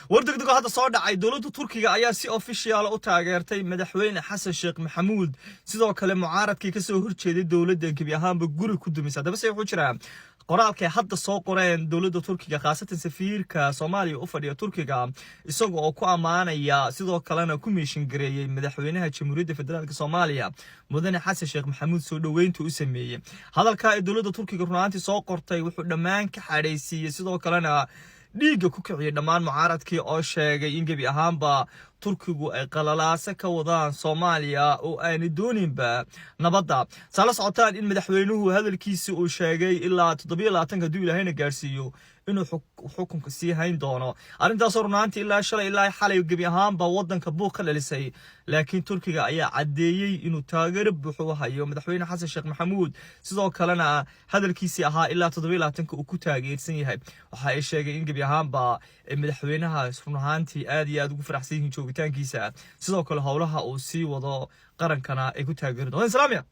War degdego hadda soo dhacay: dowladda Turkiga ayaa si official u taageertay Madaxweyne Xasan Sheekh Maxamuud. Sidoo kale mucaaradkii kasoo horjeeday dowladda gebi ahaanba guri ku dumisay. Haddaba se wuxuu jiraa qoraalkay hadda soo qoreen dowladda Turkiga, khaasatan safiirka Soomaaliya u fadhiya Turkiga, isaga oo ku ammaanaya, sidoo kalena ku mention gareeyey madaxweynaha Jamhuuriyadda Federaalka Soomaaliya, Mudane Xasan Sheekh Maxamuud, soo dhoweynta u sameeyey. Hadalka ay dowladda Turkiga runaantii soo qortay wuxuu dhammaan ka xadhaysiiyey, sidoo kalena dhiigga ku kiciyey dhammaan mucaaradkii oo sheegay in gebi ahaanba Turkigu ay qalalaaso ka wadaan Soomaaliya oo aanay dooninba nabadda. Saa la socotaan in madaxweynuhu hadalkiisi uu sheegay ilaa 27-ka, hadduu Ilaahayna gaarsiiyo, inuu xukunka sii hayn doono. Arrintaasoo runaantii ilaa shalay ilaa xalay gebi ahaanba waddanka buuq ka dhalisay, laakiin Turkiga ayaa caddeeyey inuu taageero buuxu u hayo Madaxweyne Xasan Sheekh Maxamuud, sidoo kalena hadalkiisii ahaa ilaa 27-ka uu ku taageersan yahay. Waxa ay sheegay in gebi ahaanba madaxweynaha run ahaantii aad iyo aad ugu faraxsan yihiin joogitaankiisa, sidoo kale howlaha uu sii wado qarankana ay ku taageeri doonaan. Islaamiya.